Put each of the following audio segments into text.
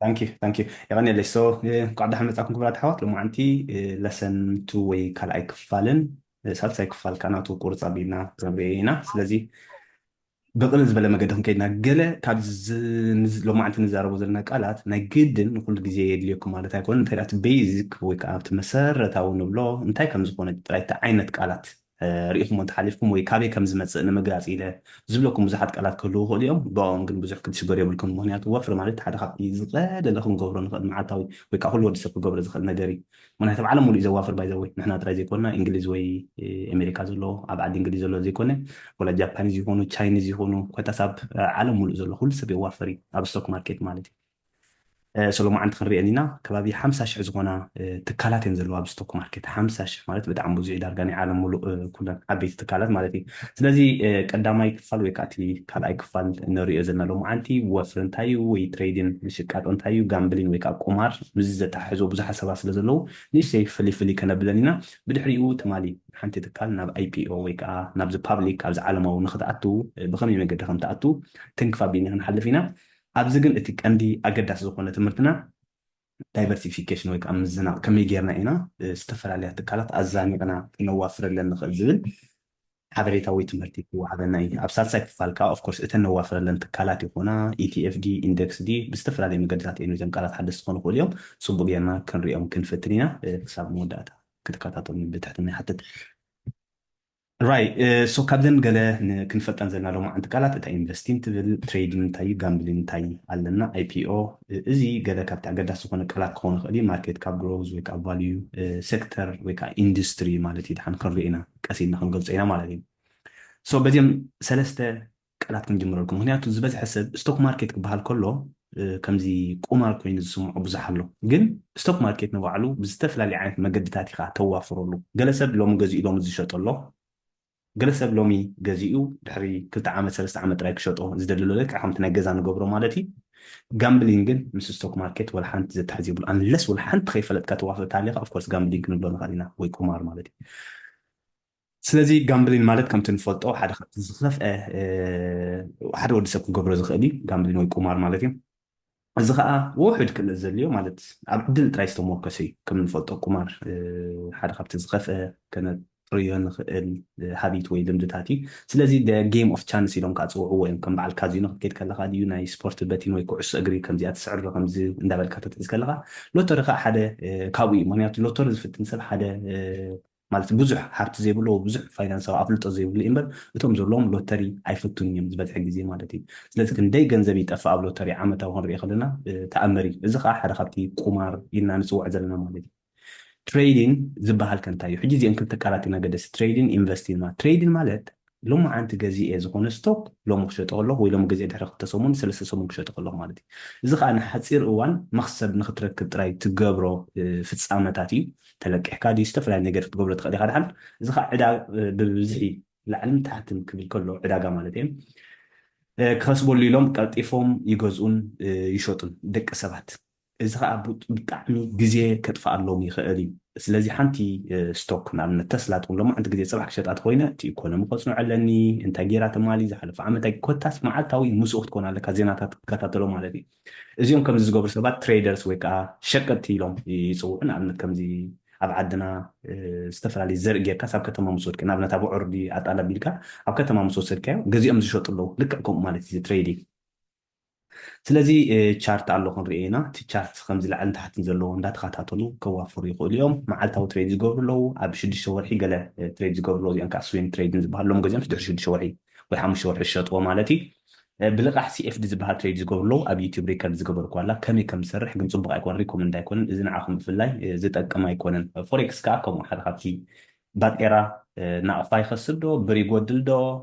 Thank you, thank you. የቐንየለይ። So እንኳዕ ደሓን መጻኩም ክቡራት ኣሕዋት። ሎማዓንቲ ለሰን ቱ ወይ ካልኣይ ክፋልን ሳልሳይ ክፋል ከኣ ናቱ ቁርጽ ኣቢልና ክንርኢ ኢና። ስለዚ ብቕልል ዝበለ መገዲ ክንከይድና፣ ገለ ካብ ሎማዓንቲ ንዛረቦ ዘለና ቃላት ናይ ግድን ንኩሉ ግዜ የድልየኩም ማለት ኣይኮነን። እንታይ እቲ ቤዚክ ወይ ከዓ ኣብቲ መሰረታዊ ንብሎ እንታይ ከም ዝኾነ ጥራይ እቲ ዓይነት ቃላት ርኢኹም እንተሓሊፍኩም ወይ ካበይ ከም ዝመፅእ ንምግላፅ ኢለ ዝብለኩም ብዙሓት ቃላት ክህልዉ ይኽእሉ እዮም። ብኦም ግን ብዙሕ ክትሽገሩ የብልኩም። ምክንያቱ ወፍሪ ማለት ሓደ ካብቲ ዝቐለለ ክንገብሮ ንኽእል መዓልታዊ ወይ ከዓ ኩሉ ወዲ ሰብ ክገብሮ ዝኽእል ነገር እዩ። ምክንያቱ ኣብ ዓለም ሙሉእ እዩ ዘዋፍር። ባይዘወይ ንሕና ጥራይ ዘይኮንና እንግሊዝ ወይ ኣሜሪካ ዘሎ ኣብ ዓዲ እንግሊዝ ዘሎ ዘይኮነ ወላ ጃፓኒዝ ይኾኑ ቻይኒዝ ይኾኑ ኮታስ ኣብ ዓለም ሙሉእ ዘሎ ኩሉ ሰብ የዋፍር እዩ ኣብ ስቶክ ማርኬት ማለት እዩ። ሰሎማዓንቲ ክንሪአን ኢና ከባቢ ሓምሳ ሽሕ ዝኾና ትካላት እየን ዘለዋ ኣብ ስቶክ ማርኬት። ሓምሳ ሽሕ ማለት ብጣዕሚ ብዙሕ ዳርጋ ናይ ዓለም ሙሉእ ኩለን ዓበይቲ ትካላት ማለት እዩ። ስለዚ ቀዳማይ ክፋል ወይ ከዓ እቲ ካልኣይ ክፋል ንሪኦ ዘለና ሎማዓንቲ ወፍሪ እንታይ እዩ ወይ ትሬድን ምሽቃጥ እንታይ እዩ ጋምብሊን ወይ ከዓ ቁማር ምስ ዘተሓሕዞ ብዙሓት ሰባት ስለ ዘለዉ ንእሽተይ ፍልይ ፍልይ ከነብለን ኢና። ብድሕሪኡ ትማሊ ሓንቲ ትካል ናብ ኣይፒኦ ወይ ከዓ ናብዚ ፓብሊክ ኣብዚ ዓለማዊ ንክትኣትው ብከመይ መገዲ ከም ትኣትው ትንክፍ ኣቢልና ክንሓልፍ ኢና። ኣብዚ ግን እቲ ቀንዲ ኣገዳሲ ዝኾነ ትምህርትና ዳይቨርሲፊኬሽን ወይ ከዓ ምዝናቕ ከመይ ጌርና ኢና ዝተፈላለያ ትካላት ኣዛኒቕና ክነዋፍረለን ንኽእል ዝብል ሓበሬታዊ ትምህርቲ ክወሃበና እዩ። ኣብ ሳልሳይ ክፋል ከዓ ኦፍኮርስ እተን ነዋፍረለን ትካላት ይኾና ኢቲኤፍ ዲ ኢንደክስ ዲ ብዝተፈላለዩ መገድታት እዮም። እዞም ቃላት ሓደስቲ ክኾኑ ይኽእሉ እዮም። ፅቡቅ ጌርና ክንሪኦም ክንፍትን ኢና። ክሳብ መወዳእታ ክትከታተሉ ብትሕትና ይሓትት። ራይ ሶ ካብዘን ገለ ክንፈልጠን ዘለና ሎማዓንቲ ቃላት እታ ኢንቨስቲን ትብል ትሬዲን እንታይ እዩ ጋምብሊን እንታይ ኣለና ኣይፒኦ እዚ ገለ ካብቲ ኣገዳሲ ዝኾነ ቃላት ክኾን ይኽእል እዩ ማርኬት ካብ ግሮዝ ወይ ከዓ ቫልዩ ሴክተር ወይ ከዓ ኢንዱስትሪ ማለት እዩ ድሓን ክንሪኦ ኢና ቀስ ኢልና ክንገልፆ ኢና ማለት እዩ ሶ በዚም ሰለስተ ቃላት ክንጅምረልኩም ምክንያቱ ዝበዝሐ ሰብ ስቶክ ማርኬት ክበሃል ከሎ ከምዚ ቁማር ኮይኑ ዝስምዖ ብዙሕ ኣሎ ግን ስቶክ ማርኬት ንባዕሉ ብዝተፈላለየ ዓይነት መገድታት ኢኻ ተዋፍረሉ ገለ ሰብ ሎሚ ገዚኡ ሎሚ ዝሸጠ ኣሎ ገለ ሰብ ሎሚ ገዚኡ ድሕሪ ክልተ ዓመት ሰለስተ ዓመት ጥራይ ክሸጦ ዝደልሎ ልክዕ ከምቲ ናይ ገዛ ንገብሮ ማለት እዩ ጋምብሊን ግን ምስ ስቶክ ማርኬት ወላ ሓንቲ ዘተሓዝ የብሉ ኣንለስ ወላ ሓንቲ ከይፈለጥካ ተዋፍር ታሊኻ ኦፍኮርስ ጋምብሊን ክንብሎ ንኽእል ኢና ወይ ቁማር ማለት እዩ ስለዚ ጋምብሊን ማለት ከምቲ ንፈልጦ ሓደ ካብቲ ዝኸፍአ ሓደ ወዲ ሰብ ክገብሮ ዝኽእል እዩ ጋምብሊን ወይ ቁማር ማለት እዩ እዚ ከዓ ውሑድ ክእለት ዘድልዮ ማለት ኣብ ዕድል ጥራይ ዝተሞርከሰ እዩ ከም ንፈልጦ ቁማር ሓደ ካብቲ ዝኸፍአ ከነጥርዮ ንኽእል ሃቢት ወይ ልምድታት እዩ ስለዚ game of chance ኢሎም ከዓ ፅውዕዎ እዮም ከም በዓል ካዚኖ ክትከይድ ከለካ ድዩ ናይ ስፖርት በቲን ወይ ኩዕሶ እግሪ ከምዚኣ ትስዕሮ ከምዚ እንዳበልካ ተትሕዝ ከለካ ሎተሪ ከዓ ሓደ ካብኡ እዩ ምክንያቱ ሎተሪ ዝፍትን ሰብ ሓደ ማለት ብዙሕ ሃብቲ ዘይብሉ ብዙሕ ፋይናንሳዊ ኣፍልጦ ዘይብሉ እምበር እቶም ዘለዎም ሎተሪ ኣይፈቱን እዮም ዝበዝሐ ግዜ ማለት እዩ ስለዚ ክንደይ ገንዘብ ይጠፍእ ኣብ ሎተሪ ዓመታዊ ክንሪኦ ከለና ተኣምር እዩ እዚ ከዓ ሓደ ካብቲ ቁማር ኢልና ንፅውዖ ዘለና ማለት እዩ ትሬዲን ዝበሃል ከ እንታይ እዩ ሕጂ እዚአን ክልተ ቃላት ኢና ገደስ ትሬዲን ኢንቨስቲን ማለት ትሬዲን ማለት ሎማዓንቲ ገዚኤ ዝኾነ ስቶክ ሎሚ ክሸጦ ከለኹ ወይ ሎሚ ገዚኤ ድሕሪ ክልተ ሰሙን ሰለስተ ሰሙን ክሸጦ ከለኹ ማለት እዩ እዚ ከዓ ንሓፂር እዋን መክሰብ ንክትረክብ ጥራይ ትገብሮ ፍፃመታት እዩ ተለቂሕካ ድዩ ዝተፈላለዩ ነገር ክትገብሮ ትኽእል ኢካ ድሓን እዚ ከዓ ዕዳ ብብዝሒ ላዕልን ታሕትን ክብል ከሎ ዕዳጋ ማለት እየ ክኸስበሉ ኢሎም ቀልጢፎም ይገዝኡን ይሸጡን ደቂ ሰባት እዚ ከዓ ብጣዕሚ ግዜ ከጥፍኣሎም ይኽእል እዩ ስለዚ ሓንቲ ስቶክ ንኣብነት ተስላ ትኹን ሎማዓንቲ ግዜ ፅባሕ ክሸጣ ተኮይነ እቲ ኢኮኖሚ ከፅንዖ ኣለኒ እንታይ ጌራ ትማሊ ዝሓለፈ ዓመት ኮታስ መዓልታዊ ምስኡ ክትኮን ኣለካ ዜናታት ክትከታተሎ ማለት እዩ እዚኦም ከምዚ ዝገብሩ ሰባት ትሬደርስ ወይ ከዓ ሸቀጥቲ ኢሎም ይፅውዑ ንኣብነት ከምዚ ኣብ ዓድና ዝተፈላለዩ ዘርኢ ጌርካ ሳብ ከተማ ምስ ወድቂ ንኣብነት ኣብ ዕርዲ ኣጣል ኣቢልካ ኣብ ከተማ ምስ ወሰድካዮ ገዚኦም ዝሸጡ ኣለዉ ልክዕ ከምኡ ማለት እዩ ትሬዲንግ ስለዚ ቻርት ኣሎ ክንሪኦ ኢና እቲ ቻርት ከምዚ ላዕልን ታሕትን ዘለዎ እንዳተኸታተሉ ከዋፍሩ ይኽእሉ እዮም መዓልታዊ ትሬድ ዝገብሩ ኣለዉ ኣብ ሽዱሽተ ወርሒ ገለ ትሬድ ዝገብሩ ኣለዉ እዚኦም ከዓ ስዊንግ ትሬድን ዝበሃሉ ሎም ገዚኦም ድሕሪ ሽዱሽተ ወርሒ ወይ ሓሙሽተ ወርሒ ዝሸጥዎ ማለት እዩ ብልቃሕ ሲኤፍዲ ዝበሃል ትሬድ ዝገብሩ ኣለዉ ኣብ ዩቲብ ሪከርድ ዝገበርኩ ኣላ ከመይ ከም ዝሰርሕ ግን ፅቡቅ ኣይኮነ ሪኮመንድ ኣይኮነን እዚ ንዓኹም ብፍላይ ዝጠቅም ኣይኮነን ፎሬክስ ከዓ ከምኡ ሓደ ካብቲ ባጤራ ናቕፋ ይኸስብ ዶ ብር ይጎድል ዶ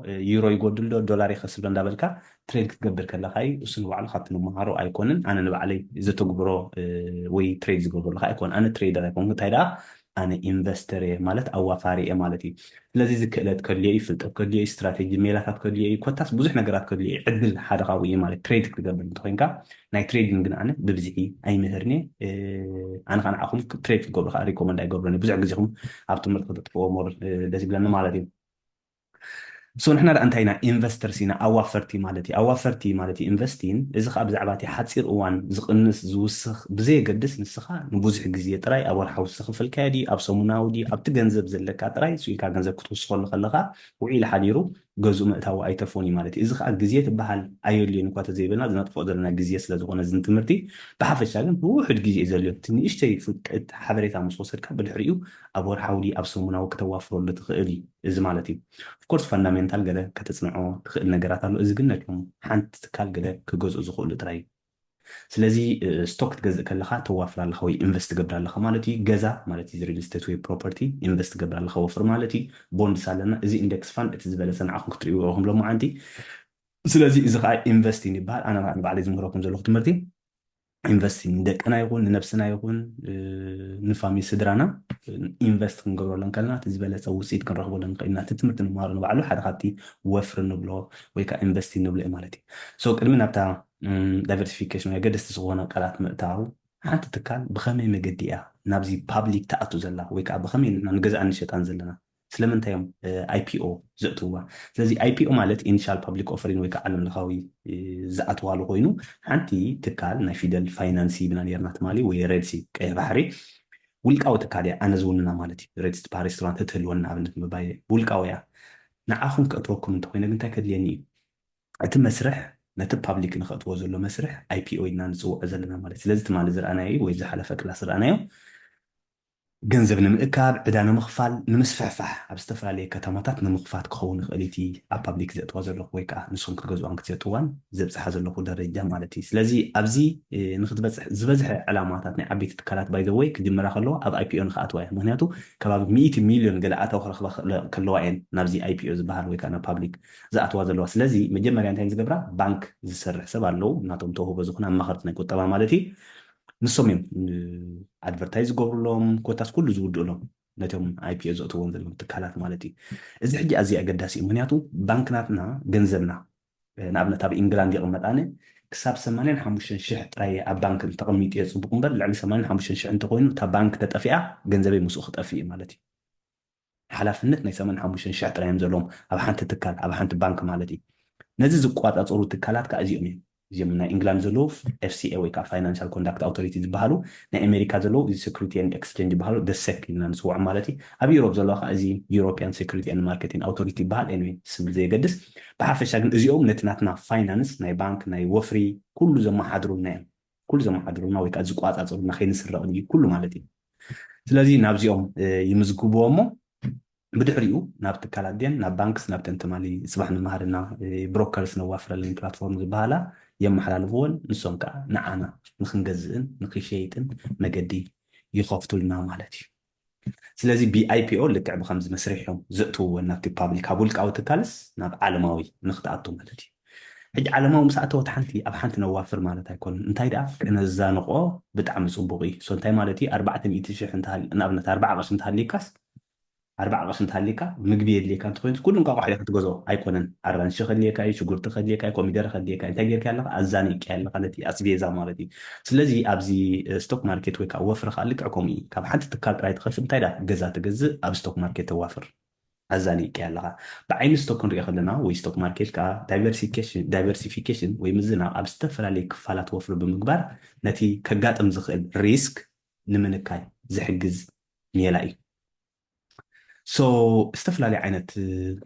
ዩሮ ይጎድል ዶ ዶላር ይኸስብ ዶ እንዳበልካ ትሬድ ክትገብር ከለካ እዩ እሱ ንባዕሉ ካብቲ ንመሃሮ ኣይኮነን ኣነ ንባዕለይ ዘተግብሮ ወይ ትሬድ ዝገብረሉ ከዓ ኣይኮን ኣነ ትሬደር ኣይኮን እንታይ ደኣ ኣነ ኢንቨስተር እየ ማለት ኣዋፋሪ እየ ማለት እዩ ስለዚ እዚ ክእለት ከድልዮ እዩ ፍልጠት ከድልዮ እዩ ስትራቴጂ ሜላታት ከድልዮ እዩ ኮታስ ብዙሕ ነገራት ከድልዮ እዩ ዕድል ሓደ ካብኡ እዩ ማለት ትሬድ ክትገብር እንተኮይንካ ናይ ትሬዲንግ ግን ኣነ ብብዝሒ ኣይምህርን እየ ኣነ ከዓ ንዓኹም ትሬድ ክትገብሩ ከዓ ሪኮመንድ ኣይገብሩን ብዙሕ ግዜኹም ኣብ ትምህርቲ ከተጥፍዎ ሞር ደስ ይብለኒ ማለት እዩ So ንሕና ደኣ እንታይ ኢና? ኢንቨስተርስ ኢና፣ ኣዋፈርቲ ማለት እዩ። ኣዋፈርቲ ማለት እዩ ኢንቨስቲን። እዚ ከዓ ብዛዕባ እቲ ሓፂር እዋን ዝቕንስ ዝውስኽ ብዘየገድስ፣ ንስኻ ንብዙሕ ግዜ ጥራይ ኣብ ወርሓዊ ዝተኸፈልካዮ ድዩ፣ ኣብ ሰሙናዊ ድዩ፣ ኣብቲ ገንዘብ ዘለካ ጥራይ ስኢልካ ገንዘብ ክትውስኸሉ ከለኻ ውዒሉ ሓዲሩ ገዝኡ ምእታዉ ኣይተርፎን እዩ ማለት እዩ። እዚ ከዓ ግዜ ትበሃል ኣየድልዮን እኳ ተዘይበልና ዝነጥፍኦ ዘለና ግዜ ስለ ዝኾነ እዚ ትምህርቲ ብሓፈሻ ግን ብውሑድ ግዜ እዩ ዘድልዮ። እቲ ንእሽተይ ፍልጠት ሓበሬታ ምስ ወሰድካ ብድሕሪኡ ኣብ ወርሓዊ ድዩ ኣብ ሰሙናዊ ከተዋፍረሉ ትኽእል እዩ እዚ ማለት እዩ። ኦፍኮርስ ፋንዳሜንታል ገለ ከተፅንዖ ትኽእል ነገራት ኣሎ። እዚ ግን ነቶም ሓንቲ ትካል ገለ ክገዝኡ ዝኽእሉ ጥራይ እዩ። ስለዚ ስቶክ ክትገዝእ ከለካ ተዋፍር ኣለካ ወይ ኢንቨስት ትገብር ኣለካ ማለት እዩ። ገዛ ማለት እዩ ሪል ስቴት ወይ ፕሮፐርቲ ኢንቨስት ትገብር ኣለካ ወፍር ማለት እዩ። ቦንድስ ኣለና። እዚ ኢንደክስ ፋንድ እቲ ዝበለፀ ንዓኹም ክትርእይዎ ኢኹም ሎማዓንቲ። ስለዚ እዚ ከዓ ኢንቨስቲንግ ይበሃል። ኣነ ከዓ ንባዕለይ ዝምህረኩም ዘለኹ ትምህርቲ ኢንቨስቲንግ ንደቅና ይኹን ንነብስና ይኹን ንፋሚሊ ስድራና ኢንቨስት ክንገብረሉ እንከለና እቲ ዝበለፀ ውፅኢት ክንረክበሉ ንኽእል ኢና። እቲ ትምህርቲ ንምሃሮ ንባዕሉ ሓደ ካብቲ ወፍሪ ንብሎ ወይ ከዓ ኢንቨስቲንግ ንብሎ እዩ ማለት እዩ። ሶ ቅድሚ ናብታ ዳይቨርሲፊኬሽን ወይ ኣገደስቲ ዝኾነ ቃላት ምእታው ሓንቲ ትካል ብኸመይ መገዲ እያ ናብዚ ፓብሊክ ትኣቱ ዘላ ወይ ከዓ ብኸመይ ንሕና ንገዝኣን ንሸጣን ዘለና ስለምንታይ እዮም ኣይፒኦ ዘእትውዋ? ስለዚ ኣይፒኦ ማለት ኢኒሻል ፓብሊክ ኦፈሪንግ ወይ ከዓ ዓለም ለኻዊ ዝኣትዋሉ ኮይኑ ሓንቲ ትካል ናይ ፊደል ፋይናንስ ይብና ነርና ትማሊ ወይ ሬድሲ ቀይሕ ባሕሪ ውልቃዊ ትካል እያ ኣነ ዝውንና ማለት እዩ። ሬድሲ ትበሃል ሬስቶራንት እትህልወኒ ንኣብነት ምባይ ውልቃዊ እያ። ንዓኹም ከእትወኩም እንተኮይነ ግን እንታይ ከድልየኒ እዩ? እቲ መስርሕ ነቲ ፓብሊክ ንኸእትዎ ዘሎ መስርሕ ኣይፒኦ ኢልና ንፅውዖ ዘለና ማለት ስለዚ ትማሊ ዝረኣናዮ ወይ ዝሓለፈ ክላስ ዝረኣናዮ ገንዘብ ንምእካብ ዕዳ ንምኽፋል ንምስፍሕፋሕ ኣብ ዝተፈላለየ ከተማታት ንምኽፋት ክኸውን ይኽእል እቲ ኣብ ፓብሊክ ዘእትዋ ዘለኹ ወይ ከዓ ንስኹም ክትገዝዋን ክትሸጥዋን ዘብፅሓ ዘለኹ ደረጃ ማለት እዩ። ስለዚ ኣብዚ ንክትበፅሕ ዝበዝሐ ዕላማታት ናይ ዓበይቲ ትካላት ባይዘወይ ክጅምራ ከለዋ ኣብ ኣይፒኦ ንክኣትዋ እያ። ምክንያቱ ከባቢ ሚእቲ ሚሊዮን ገለ ኣታዊ ክረክባ ከለዋ እየን ናብዚ ኣይፒኦ ዝበሃል ወይ ከዓ ናብ ፓብሊክ ዝኣትዋ ዘለዋ። ስለዚ መጀመርያ እንታይ ዝገብራ ባንክ ዝሰርሕ ሰብ ኣለዉ ናቶም ተውህቦ ዝኾነ ኣማኸርቲ ናይ ቁጠባ ማለት እዩ። ንሶም እዮም ኣድቨርታይዝ ዝገብሩሎም ኮታስ ኩሉ ዝውድእሎም ነቶም ኣይፒኦ ዘእትዎም ዘለዎም ትካላት ማለት እዩ። እዚ ሕጂ ኣዝዩ ኣገዳሲ እዩ። ምክንያቱ ባንክ ናትና ገንዘብና ንኣብነት ኣብ ኢንግላንድ ይቕመጥ ኣነ ክሳብ ሰማንያን ሓሙሽተን ሽሕ ጥራይ ኣብ ባንክ እንተቐሚጡ እየ ፅቡቕ እምበር ልዕሊ ሰማንያን ሓሙሽተን ሽሕ እንተኮይኑ እታ ባንክ ተጠፊኣ ገንዘበይ ምስኡ ክጠፍእ እዩ ማለት እዩ። ሓላፍነት ናይ ሰማንያን ሓሙሽተን ሽሕ ጥራይ እዮም ዘለዎም ኣብ ሓንቲ ትካል ኣብ ሓንቲ ባንክ ማለት እዩ። ነዚ ዝቆፃፀሩ ትካላት ከዓ እዚኦም እዮም። እዚኦም ናይ ኢንግላንድ ዘለዉ ኤፍሲኤ ወይ ከዓ ፋይናንሻል ኮንዳክት ኣውቶሪቲ ዝበሃሉ ናይ ኣሜሪካ ዘለዉ እዚ ሴኩሪቲ ኤንድ ኤክስቼንጅ ዝበሃሉ ደሰክ ኢልና ንፅውዖ ማለት እዩ። ኣብ ዩሮፕ ዘለዋ ከዓ እዚ ዩሮፒያን ሴኩሪቲ ኤንድ ማርኬቲንግ ኣውቶሪቲ ይበሃል። ኤንዌ ስም ዘየገድስ ብሓፈሻ ግን እዚኦም ነቲ ናትና ፋይናንስ ናይ ባንክ ናይ ወፍሪ ኩሉ ዘመሓድሩልና እዮም። ኩሉ ዘመሓድሩልና ወይ ከዓ ዝቆፃፀሩልና ከይንስረቕ ድዩ ኩሉ ማለት እዩ። ስለዚ ናብዚኦም ይምዝግብዎ እሞ ብድሕሪኡ ናብ ትካላት ድየን ናብ ባንክስ ናብተን ትማሊ ፅባሕ ንመሃርና ብሮከርስ ነዋፍረለን ፕላትፎርም ዝበሃላ የመሓላልፍዎን ንሶም ከዓ ንዓና ንክንገዝእን ንክሸይጥን መገዲ ይኸፍቱልና ማለት እዩ። ስለዚ ብኣይፒኦ ልክዕ ብከምዚ መስርሕ እዮም ዘእትውወን ናብቲ ፓብሊክ ካብ ውልቃዊ ትካልስ ናብ ዓለማዊ ንክትኣቱ ማለት እዩ። ሕጂ ዓለማዊ ምስ ኣተወት ሓንቲ ኣብ ሓንቲ ነዋፍር ማለት ኣይኮንን። እንታይ ደኣ ክነዛንቆ ብጣዕሚ ፅቡቅ እዩ። ሶ እንታይ ማለት እዩ? ኣርባዕተ ሚእቲ ሽሕ ንኣብነት ኣርባዓ ቅርሺ እንተሃሊካስ ኣርባዓ ቅርሺ እንተሃሊካ ምግቢ የድልየካ እንተኮይኑ ኩሉ እንቋቋሖ ኢካ ትገዝኦ ኣይኮነን። ኣራንሺ ከድልየካ እዩ፣ ሽጉርቲ ከድልየካ እዩ፣ ኮሚደረ ከድልየካ እዩ። እንታይ ጌርካ ኣለካ? ኣዛኒቅካ ኣለካ ነቲ ኣስቤዛ ማለት እዩ። ስለዚ ኣብዚ ስቶክ ማርኬት ወይ ከዓ ወፍሪ ከዓ ልክዕ ከምኡ እዩ። ካብ ሓንቲ ትካል ጥራይ ትኸፍል እንታይ ዳ ገዛ ትገዝእ ኣብ ስቶክ ማርኬት ተዋፍር ኣዛኒቅካ ኣለካ። ብዓይኒ ስቶክ ክንሪኦ ከለና ወይ ስቶክ ማርኬት ከዓ ዳይቨርሲፊኬሽን ወይ ምዝናቕ ኣብ ዝተፈላለዩ ክፋላት ወፍሪ ብምግባር ነቲ ከጋጥም ዝኽእል ሪስክ ንምንካይ ዝሕግዝ ሜላ እዩ። ሶ ዝተፈላለዩ ዓይነት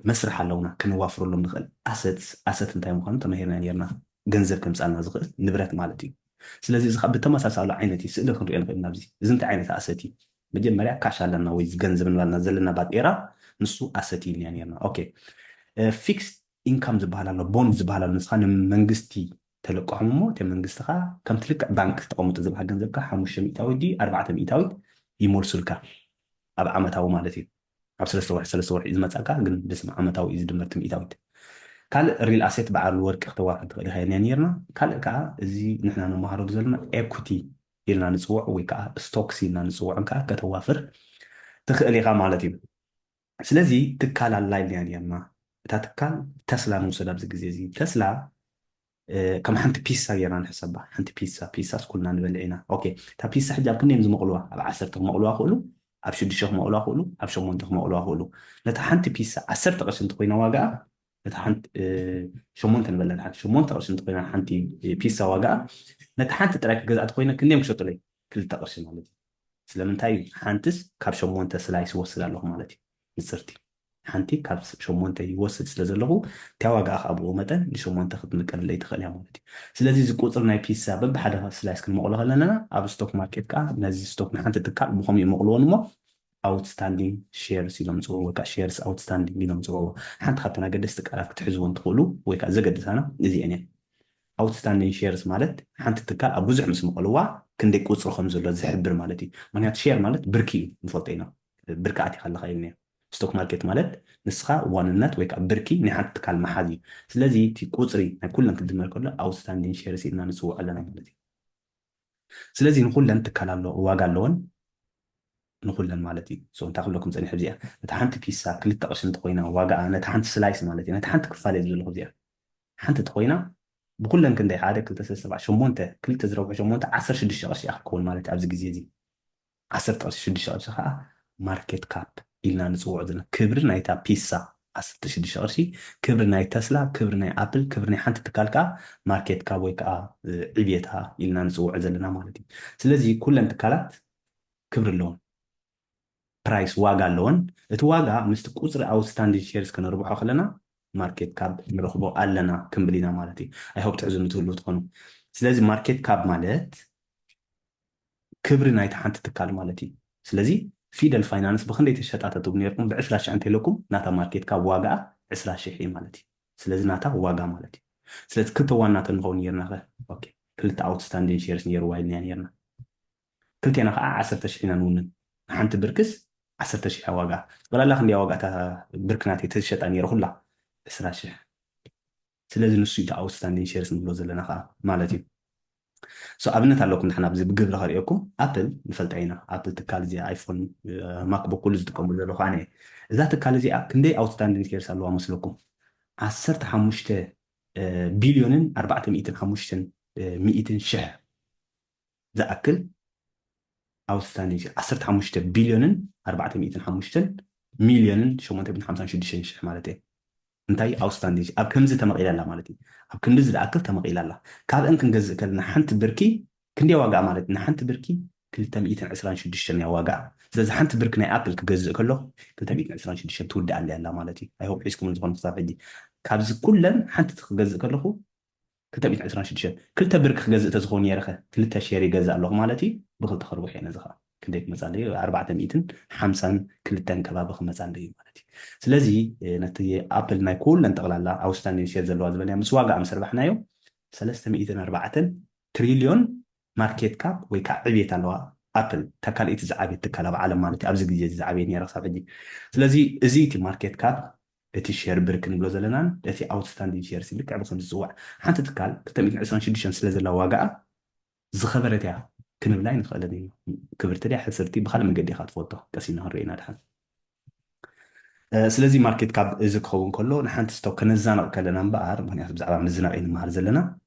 መስርሕ ኣለውና ክንዋፍረሎም ንኽእል ኣሰት ኣሰት እንታይ ምዃኑ ተማሂርና ነርና። ገንዘብ ከምፃልና ዝኽእል ንብረት ማለት እዩ። ስለዚ እዚ ብተመሳሳሉ ዓይነት እዩ ስእሊ ክንሪኦ ንኽእል ናብዚ እዚ እንታይ ዓይነት ኣሰት እዩ? መጀመርያ ካሽ ኣለና ወይ ገንዘብ ንባልና ዘለና ባጤራ ንሱ ኣሰት ኢልና ነርና። ኦኬ ፊክስ ኢንካም ዝበሃል ኣሎ ቦንድ ዝበሃል ኣሎ ንስኻ ንመንግስቲ ተለቅሖም እሞ እቲ መንግስቲ ከዓ ከምቲ ልክዕ ባንክ ተቐምጡ ዝበሃል ገንዘብካ ሓሙሽተ ሚእታዊት ድዩ ኣርባዕተ ሚእታዊት ይመልሱልካ ኣብ ዓመታዊ ማለት እዩ። ኣብ ሰለስተ ወርሒ ሰለስተ ወርሒ እዩ ዝመፃካ ግን ብስም ዓመታዊ እዩ ዝድመር ትምኢታዊት። ካልእ ሪል ኣሴት በዓል ወርቂ ክተዋፍር ትኽእል ኢኻ ኢልና ነርና። ካልእ ከዓ እዚ ንሕና ንመሃረሉ ዘለና ኤኩቲ ኢልና ንፅውዖ ወይ ከዓ ስቶክስ ኢልና ንፅውዖን ከዓ ከተዋፍር ትኽእል ኢኻ ማለት እዩ። ስለዚ ትካል ኣላ ኢልና ነርና። እታ ትካል ተስላ ንውሰድ ኣብዚ ግዜ እዚ ተስላ ከም ሓንቲ ፒሳ ጌርና ንሕሰባ። ሓንቲ ፒሳ ፒሳስ ኩልና ንበልዕ ኢና። ኦኬ እታ ፒሳ ሕጂ ኣብ ክንደዮም ዝመቕልዋ? ኣብ ዓሰርተ ክመቕልዋ ክእሉ፣ ኣብ ሽዱሽተ ክመቕልዋ ክእሉ፣ ኣብ ሸሞንተ ክመቕልዋ ክእሉ። ነታ ሓንቲ ፒሳ ዓሰርተ ቅርሺ እንተኮይና ዋጋኣ እቲ ሓንቲ ሸሞንተ ንበላ ሓንቲ ሸሞንተ ቅርሺ እንተኮይና ሓንቲ ፒሳ ዋጋኣ፣ ነቲ ሓንቲ ጥራይ ክገዝኣ ተኮይነ ክንደዮም ክሸጡለይ? ክልተ ቅርሺ ማለት እዩ። ስለምንታይ እዩ? ሓንትስ ካብ ሸሞንተ ስላይስ ይወስድ ኣለኹ ማለት እዩ። ንፅርቲ ሓንቲ ካብ ሸሞንተ ይወስድ ስለ ዘለኹ፣ እቲያ ዋጋኣ ከዓ ብኡ መጠን ንሸሞንተ ክትምቀልለይ ትኽእል እያ ማለት እዩ። ስለዚ እዚ ቁፅሪ ናይ ፒሳ በብሓደ ስላይስ ክንመቕሎ ከለና፣ ኣብ ስቶክ ማርኬት ከዓ ነዚ ስቶክ ንሓንቲ ትካል ብኸምኡ ይመቕልዎን እሞ ኣውትስታንዲንግ ሼርስ ኢሎም ዝፅውዕዎ፣ ወይ ከዓ ሼርስ ኣውትስታንዲንግ ኢሎም ዝፅውዕዎ። ሓንቲ ካብተን ኣገደስቲ ቃላት ክትሕዝዎ እንትኽእሉ ወይ ከዓ ዘገድሳና እዚአን እየን። ኣውትስታንዲንግ ሼርስ ማለት ሓንቲ ትካል ኣብ ብዙሕ ምስ መቐልዋ ክንደይ ቁፅሪ ከም ዘሎ ዝሕብር ማለት እዩ። ምክንያቱ ሼር ማለት ብርኪ እዩ፣ ንፈልጦ ኢና። ብርኪ ኣቲኻ ኣለኻ ኢልና። ስቶክ ማርኬት ማለት ንስኻ ዋንነት ወይ ከዓ ብርኪ ናይ ሓንቲ ትካል መሓዝ እዩ። ስለዚ እቲ ቁፅሪ ናይ ኩለን ክድመር ከሎ ኣውትስታንዲንግ ሼርስ ኢልና ንፅውዖ ኣለና ማለት እዩ። ስለዚ ንኩለን ትካል ኣሎ ዋጋ ኣለወን ንኩለን ማለት እዩ። So እንታይ ክብለኩም ፀኒሐ እዚኣ፣ ነታ ሓንቲ ፒሳ ክልተ ቅርሺ እንተኮይና ዋጋኣ፣ ነታ ሓንቲ ስላይስ ማለት እዩ፣ ነታ ሓንቲ ክፋል እየ ዝብለኩ እዚኣ ሓንቲ ተኮይና ብኩለን ክንደይ ሓደ ክልተ ሰለስተ ኣርባዕተ ሸሞንተ ክልተ ዝረብሑ ሸሞንተ ዓሰርተ ሽዱሽተ ቅርሺ እያ ክትከውን ማለት እዩ። ኣብዚ ግዜ እዚ ዓሰርተ ቅርሺ ሽዱሽተ ቅርሺ ከዓ ማርኬት ካፕ ኢልና ንፅውዖ ዘለና ክብሪ ናይታ ፒሳ ዓሰርተ ሽዱሽተ ቅርሺ፣ ክብሪ ናይ ተስላ፣ ክብሪ ናይ ኣፕል፣ ክብሪ ናይ ሓንቲ ትካል ከዓ ማርኬት ካፕ ወይ ከዓ ዕብየታ ኢልና ንፅውዖ ዘለና ማለት እዩ። ስለዚ ኩለን ትካላት ክብሪ ኣለወን፣ ፕራይስ ዋጋ ኣለወን። እቲ ዋጋ ምስቲ ቁፅሪ ኣውትስታንዲንግ ሼርስ ከነርብሖ ከለና ማርኬት ካፕ ንረኽቦ ኣለና ክንብል ኢና ማለት እዩ። ኣይሆፕ ትሕዝኑ ትህሉ ትኾኑ። ስለዚ ማርኬት ካፕ ማለት ክብሪ ናይቲ ሓንቲ ትካል ማለት እዩ። ስለዚ ፊደል ፋይናንስ ብክንደይ ተሸጣ ተትብሉ ነርኩም? ብ ዕስራ ሽሕ እንተኢለኩም ናታ ማርኬት ካፕ ዋጋ ዕስራ ሽሕ እዩ ማለት እዩ። ስለዚ ናታ ዋጋ ማለት እዩ። ስለዚ ክልተ ዋና ተንኸውን ነርና ኸ ክልተ ኣውትስታንዲንግ ሼርስ ነይርዋ ኢልና ነርና። ክልቴና ከዓ ዓሰርተ ሽሕ ኢና ንውንን። ንሓንቲ ብርክስ ዓሰርተ ሽሕ ዋጋ። ጠቕላላ ክንደይ ዋጋ እታ ብርክ ናተይ ተሸጣ ነይሩ ኩላ? ዕስራ ሽሕ። ስለዚ ንሱ እቲ ኣውትስታንዲንግ ሼርስ ንብሎ ዘለና ከዓ ማለት እዩ። So ኣብነት ኣለኩም ንሕና ብዚ ብግብሪ ከርእየኩም ኣፕል ንፈልጣ ኢና። ኣፕል ትካል እዚ ኣይፎን ማክቡክ ኩሉ ዝጥቀሙ ዘለኹ ኣነ። እዛ ትካል እዚኣ ክንደይ ኣውትስታንዲንግ ሼርስ ኣለዋ መስለኩም? ዓሰርተ ሓሙሽተ ቢልዮንን ኣርባዕተ ሚእትን ሓሙሽተን ሚእትን ሽሕ ዝኣክል ኣውትስታንዲንግ ዓሰርተ ሓሙሽተ ቢልዮንን ኣርባዕተ ሚእትን ሓሙሽተን ሚልዮንን ሸሞንተ ሚእትን ሓምሳን ሽዱሽተን ሽሕ ማለት እየ። እንታይ ኣውትስታንዲንግ ኣብ ከምዚ ተመቒላ ኣላ ማለት እዩ። ኣብ ክንዲ ዝኣክል ተመቒላ ኣላ። ካብአን ክንገዝእ ከለና ሓንቲ ብርኪ ክንደይ ዋጋ ማለት ንሓንቲ ብርኪ ክልተ ሚእትን ዕስራን ሽዱሽተን እያ ዋጋ። ስለዚ ሓንቲ ብርኪ ናይ ኣፕል ክገዝእ ከለኹ ክልተ ሚእትን ዕስራን ሽዱሽተን ትውድእ ኣላ ማለት እዩ። ኣይሆፕ ሒዝኩም ዝኾነ ክሳብ ሕጂ ካብዚ ኩለን ሓንቲ ክገዝእ ከለኹ ክልተ ሚእትን ዕስራን ሽዱሽተን ክልተ ብርኪ ክገዝእ ተዝኸውን ነይረ ኸ ክልተ ሼር ይገዝእ ኣለኹ ማለት እዩ። ብክልተ ከርብሑ እየ ነዚ ኸዓ ክንደይ ክመፃ ኣለዩ ኣርባዕተ ሚእትን ሓምሳን ክልተን ከባቢ ክመፃ ኣለዩ ማለት እዩ። ስለዚ ነቲ ኣፕል ናይ ኩለን ጠቕላላ ኣውትስታንዲንግ ሼር ዘለዋ ዝበለያ ምስ ዋጋ ምስ ርባሕናዮ ሰለስተ ሚእትን ኣርባዕተን ትሪልዮን ማርኬት ካፕ ወይ ከዓ ዕብየት ኣለዋ ኣፕል። እታ ካልኣይቲ ዝዓብየት ትካል ኣብ ዓለም ማለት እዩ። ኣብዚ ግዜ እዚ ዝዓብየት ነይራ ክሳብ ሕጂ። ስለዚ እዚ እቲ ማርኬት ካፕ እቲ ሼር ብርክ ንብሎ ዘለናን እቲ ኣውትስታንዲንግ ሼርስ ልክዕ ብከም ዝፅዋዕ ሓንቲ ትካል ክልተ ሚእትን ዕስራን ሽዱሽተን ስለ ዘላ ዋጋኣ ዝኸበረት እያ ክንብላ ኣይንኽእልን ኢና። ክብርቲ ድያ ሕስርቲ ብካልእ መገዲ ኢኻ ትፈልጦ። ቀሲና ክንርኢ ኢና ድሓን። ስለዚ ማርኬት ካፕ እዚ ክኸውን ከሎ ንሓንቲ ስቶክ ከነዛንቕ ከለና እምበኣር፣ ምክንያቱ ብዛዕባ ምዝናቕ እዩ ንመሃር ዘለና፣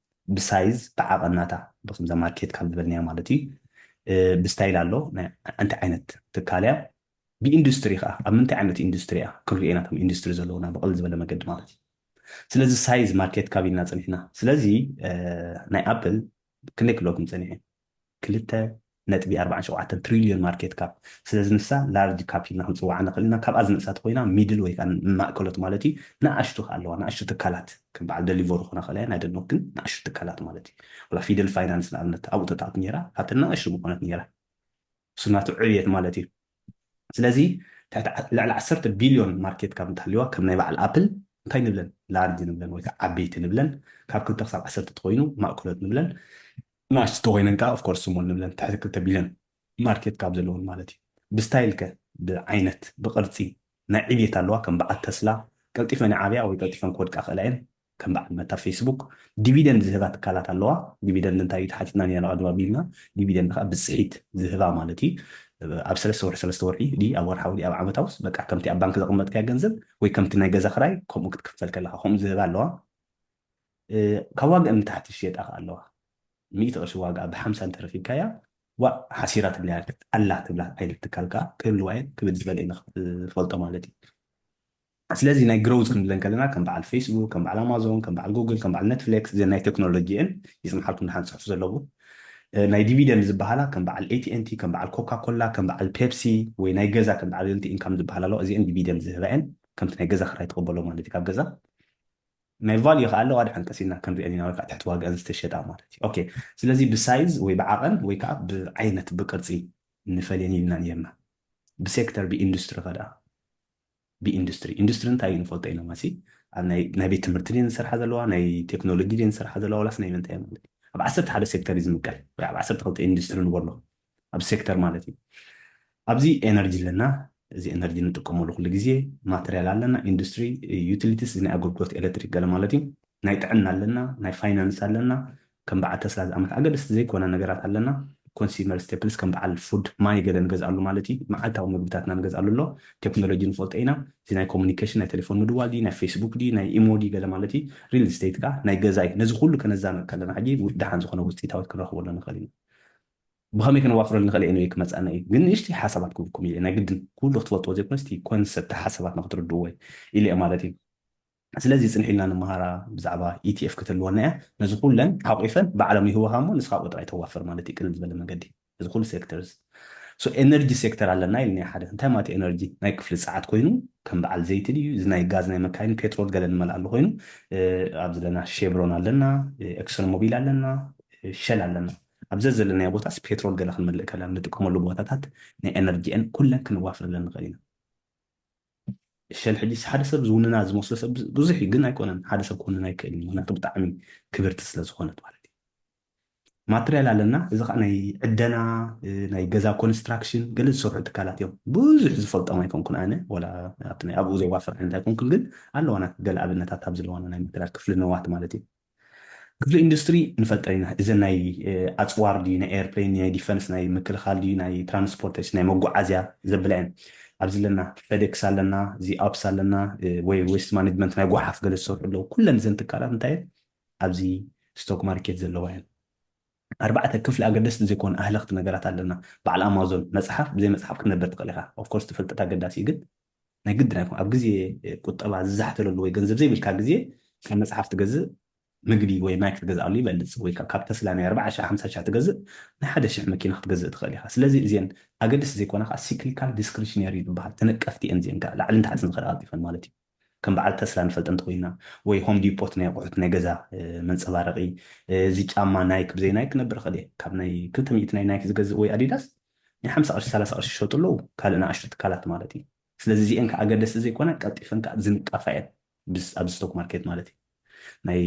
ብሳይዝ ብዓቐናታ ብከምዛ ማርኬት ካፕ ዝበልናያ ማለት እዩ። ብስታይል ኣሎ እንታይ ዓይነት ትካል እያ፣ ብኢንዱስትሪ ከዓ ኣብ ምንታይ ዓይነት ኢንዱስትሪ እያ ክንሪኦ ኢና፣ ኢንዱስትሪ ዘለውና ብቕል ዝበለ መገዲ ማለት እዩ። ስለዚ ሳይዝ ማርኬት ካፕ ኢልና ፅኒሕና። ስለዚ ናይ ኣፕል ክንደይ ክብለኩም ፀኒሐ ክልተ ነጥቢ ኣርባዕን ሸውዓተን ትሪልዮን ማርኬት ካፕ። ስለዚ ንሳ ላርጅ ካፕ ኢልና ክንፅዋዓ ንኽእል ኢና። ካብኣ ዝንእሳ ተኮይና ሚድል ወይ ከዓ ማእከሎት ማለት እዩ። ንኣሽቱ ከዓ ኣለዋ፣ ንኣሽቱ ትካላት ከም በዓል ደሊቨሩ ክኾና ክእላ እየን፣ ኣይደኖ ግን ንኣሽቱ ትካላት ማለት እዩ። ወላ ፊደል ፋይናንስ ንኣብነት ኣብኡ ተታኣት ነይራ፣ ካብተን ንኣሽቱ ምኾነት ነይራ። እሱ ናቱ ዕብየት ማለት እዩ። ስለዚ ትሕቲ ዓ- ልዕሊ ዓሰርተ ቢልዮን ማርኬት ካፕ እንተሃልዋ ከም ናይ በዓል ኣፕል እንታይ ንብለን? ላርጅ ንብለን ወይ ከዓ ዓበይቲ ንብለን። ካብ ክልተ ክሳብ ዓሰርተ ተኮይኑ ማእከሎት ንብለን። ናሽቶ ኮይነን ከዓ ኦፍኮርስ ስሞል ንብለን ትሕቲ ክልተ ቢልዮን ማርኬት ካፕ ዘለውን ማለት እዩ። ብስታይል ከ ብዓይነት ብቅርፂ ናይ ዕብየት ኣለዋ። ከም በዓል ተስላ ቀልጢፈን ይዓብያ ወይ ቀልጢፈን ክወድቃ ክእላ እየን። ከም በዓል መታ ፌስቡክ ዲቪደንድ ዝህባ ትካላት ኣለዋ። ዲቪደንድ እንታይ እዩ ተሓቲትና ነና ቀድማ ቢልና ዲቪደንድ ከዓ ብፅሒት ዝህባ ማለት እዩ። ኣብ ሰለስተ ወርሒ ሰለስተ ወርሒ ዲ ኣብ ወርሓዊ ዲ ኣብ ዓመታውስ በቃ ከምቲ ኣብ ባንክ ዘቐመጥካያ ገንዘብ ወይ ከምቲ ናይ ገዛ ክራይ ከምኡ ክትክፈል ከለካ ከምኡ ዝህባ ኣለዋ። ካብ ዋግአን ንታሕቲ ዝሽየጣ ከዓ ኣለዋ። ሚእቲ ቅርሺ ዋጋ ብሓምሳ እንተረኪብካያ ዋ ሓሲራ ትብላ ኣላ ትብላ ዓይነት ትካል ከዓ ክህልዋ እየን ክብል ዝበለ ኢና ዝፈልጦ ማለት እዩ። ስለዚ ናይ ግሮውዝ ክንብለን ከለና ከም በዓል ፌስቡክ፣ ከም በዓል ኣማዞን፣ ከም በዓል ጉግል፣ ከም በዓል ኔትፍሊክስ፣ እዘን ናይ ቴክኖሎጂ እየን። ይፅንሓልኩም ደሓን ፅሑፍ ዘለዉ ናይ ዲቪደንድ ዝበሃላ ከም በዓል ኤቲኤንቲ፣ ከም በዓል ኮካ ኮላ፣ ከም በዓል ፔፕሲ፣ ወይ ናይ ገዛ ከም በዓል ሪልቲ ኢንካም ዝበሃላ ኣለዋ። እዚአን ዲቪደንድ ዝህባ እየን። ከምቲ ናይ ገዛ ክራይ ትቕበሎ ማለት እዩ ካብ ገዛ። ናይ ቫልዩ ከዓ ኣለዋ፣ ድሓን ቀሲና ክንሪአን ኢና፣ ወይ ከዓ ትሕቲ ዋጋን ዝተሸጣ ማለት እዩ። ኦኬ፣ ስለዚ ብሳይዝ ወይ ብዓቐን ወይ ከዓ ብዓይነት ብቅርፂ ንፈልየን ኢልና ነርና። ብሴክተር ብኢንዱስትሪ ከ ደኣ? ብኢንዱስትሪ ኢንዱስትሪ እንታይ እዩ ንፈልጦ ኢና ማሲ? ኣብ ናይ ናይ ቤት ትምህርቲ ድየን ዝሰርሓ ዘለዋ፣ ናይ ቴክኖሎጂ ድየን ዝሰርሓ ዘለዋ፣ ዋላስ ናይ ምንታይ ማለት እዩ? ኣብ ዓሰርተ ሓደ ሴክተር እዩ ዝምቀል፣ ወይ ኣብ ዓሰርተ ክልተ ኢንዱስትሪ ንበሎ ኣብ ሴክተር ማለት እዩ። ኣብዚ ኤነርጂ ኣለና። እዚ ኤነርጂ ንጥቀመሉ ኩሉ ግዜ። ማተርያል ኣለና፣ ኢንዱስትሪ፣ ዩቲሊቲስ፣ ናይ ኣገልግሎት ኤሌክትሪክ ገለ ማለት እዩ። ናይ ጥዕና ኣለና፣ ናይ ፋይናንስ ኣለና። ከም በዓል ተስላ ዝኣመት ኣገደስቲ ዘይኮና ነገራት ኣለና። ኮንሱመር ስቴፕልስ ከም በዓል ፉድ፣ ማይ ገለ ንገዝኣሉ ማለት እዩ። መዓልታዊ ምግብታትና ንገዝኣሉ ኣሎ። ቴክኖሎጂ ንፈልጦ ኢና። እዚ ናይ ኮሙኒኬሽን፣ ናይ ቴሌፎን ምድዋል ድዩ፣ ናይ ፌስቡክ ድዩ፣ ናይ ኢሞ ድዩ ገለ ማለት እዩ። ሪል ስቴት ከዓ ናይ ገዛ እዩ። ነዚ ኩሉ ከነዛምድ ከለና ሕጂ ደሓን ዝኾነ ውፅኢታዊት ክንረኽበሉ ንኽእል ኢና። ብኸመይ ክንዋፍረሉ ንኽእል? ኤኒወይ ክመፅኣና እዩ፣ ግን ንእሽተይ ሓሳባት ክህበኩም ኢለ፣ ናይ ግድን ኩሉ ክትፈልጥዎ ዘይኮነስ እቲ ኮንሰፕት ሓሳባት ንክትርድእዎ ኢለ ማለት እዩ። ስለዚ ፅንሕ ኢልና ንመሃራ ብዛዕባ ኢቲኤፍ ክትህልወና እያ። ነዚ ኩለን ሓቂፈን ባዕሎም ይህወኻ እሞ ንስኻ ኣብኡ ጥራይ ተዋፍር ማለት እዩ፣ ቅልል ዝበለ መንገዲ። እዚ ኩሉ ሴክተርስ። ሶ ኤነርጂ ሴክተር ኣለና ኢልና ሓደ። እንታይ ማለት ኤነርጂ? ናይ ክፍሊ ፀዓት ኮይኑ ከም በዓል ዘይቲ ድዩ፣ እዚ ናይ ጋዝ ናይ መካይን ፔትሮል ገለ ንመልኣሉ ኮይኑ፣ ኣብዚ ዘለና ሼብሮን ኣለና፣ ኤክሶን ሞቢል ኣለና፣ ሸል ኣለና። ኣብ ዘዘለናዮ ቦታስ ፔትሮል ገለ ክንመልእ ከለና ንጥቀመሉ ቦታታት ናይ ኤነርጂኤን ኩለን ክንዋፍረለን ንኽእል ኢና። ሸል ሕጂ ሓደ ሰብ ዝውንና ዝመስሎ ሰብ ብዙሕ እዩ፣ ግን ኣይኮነን። ሓደ ሰብ ክውንና ኣይክእልን እዩ፣ ምክንያቱ ብጣዕሚ ክብርቲ ስለ ዝኾነት ማለት እዩ። ማትርያል ኣለና። እዚ ከዓ ናይ ዕደና፣ ናይ ገዛ ኮንስትራክሽን ገለ ዝሰርሑ ትካላት እዮም። ብዙሕ ዝፈልጦም ኣይኮንኩን ኣነ፣ ወላ ኣብቲ ናይ ኣብኡ ዘዋፍር ዓይነት ኣይኮንኩን፣ ግን ኣለዋና ገለ ኣብነታት ኣብ ዘለዋና ናይ ማትርያል ክፍሊ ነዋት ማለት እዩ። ክፍሊ ኢንዱስትሪ ንፈልጠን ኢና። እዘን ናይ ኣፅዋር ድዩ፣ ናይ ኤርፕሌን፣ ናይ ዲፈንስ፣ ናይ ምክልኻል ድዩ፣ ናይ ትራንስፖርቴሽን፣ ናይ መጓዓዝያ ዘብላ እየን። ኣብዚ ኣለና፣ ፌዴክስ ኣለና፣ እዚ ኣፕስ ኣለና፣ ወይ ዌስት ማኔጅመንት ናይ ጓሓፍ ገለ ዝሰርሑ ኣለዉ። ኩለን እዘን ትካላት እንታይ እየን? ኣብዚ ስቶክ ማርኬት ዘለዋ እየን። ኣርባዕተ ክፍሊ ኣገደስቲ ዘይኮኑ ኣህለኽቲ ነገራት ኣለና። በዓል ኣማዞን መፅሓፍ፣ ብዘይ መፅሓፍ ክትነብር ትኽእል ኢኻ። ኦፍኮርስ ትፈልጠት ኣገዳሲ እዩ፣ ግን ናይ ግድን ኣይኮን። ኣብ ግዜ ቁጠባ ዝዛሕተለሉ ወይ ገንዘብ ዘይብልካ ግዜ ካብ መፅሓፍ ትገዝእ ምግቢ ወይ ማይ ክትገዝኣሉ ይበልፅ። ወይ ካብ ተስላ ናይ ኣርባዓ ሽሕ ሓምሳ ሽሕ ትገዝእ ናይ ሓደ ሽሕ መኪና ክትገዝእ ትኽእል ኢኻ። ስለዚ እዚአን ኣገደስቲ ዘይኮና ከዓ ሲክሊካል ዲስክሪሽነሪ ዝበሃል፣ ተነቀፍቲ እየን። እዚአን ከዓ ላዕልን ታሕትን ዝኸዳ ቀልጢፈን ማለት እዩ። ከም በዓል ተስላ ንፈልጠ እንተኮይና፣ ወይ ሆም ዲፖት ናይ ኣቑሑት ናይ ገዛ መንፀባረቂ፣ እዚ ጫማ ናይክ፣ ብዘይ ናይክ ክነብር ኽእል እየ። ካብ ናይ ክልተ ሚእቲ ናይ ናይክ ዝገዝእ ወይ ኣዲዳስ ናይ ሓምሳ ቅርሺ ሰላሳ ቅርሺ ይሸጡ ኣለዉ፣ ካልእ ንኣሽቱ ትካላት ማለት እዩ። ስለዚ እዚአን ከዓ ኣገደስቲ ዘይኮና ቀልጢፈን ከዓ ዝንቀፋ እየን ኣብዚ ስቶክ ማርኬት ማለት እዩ። ናይ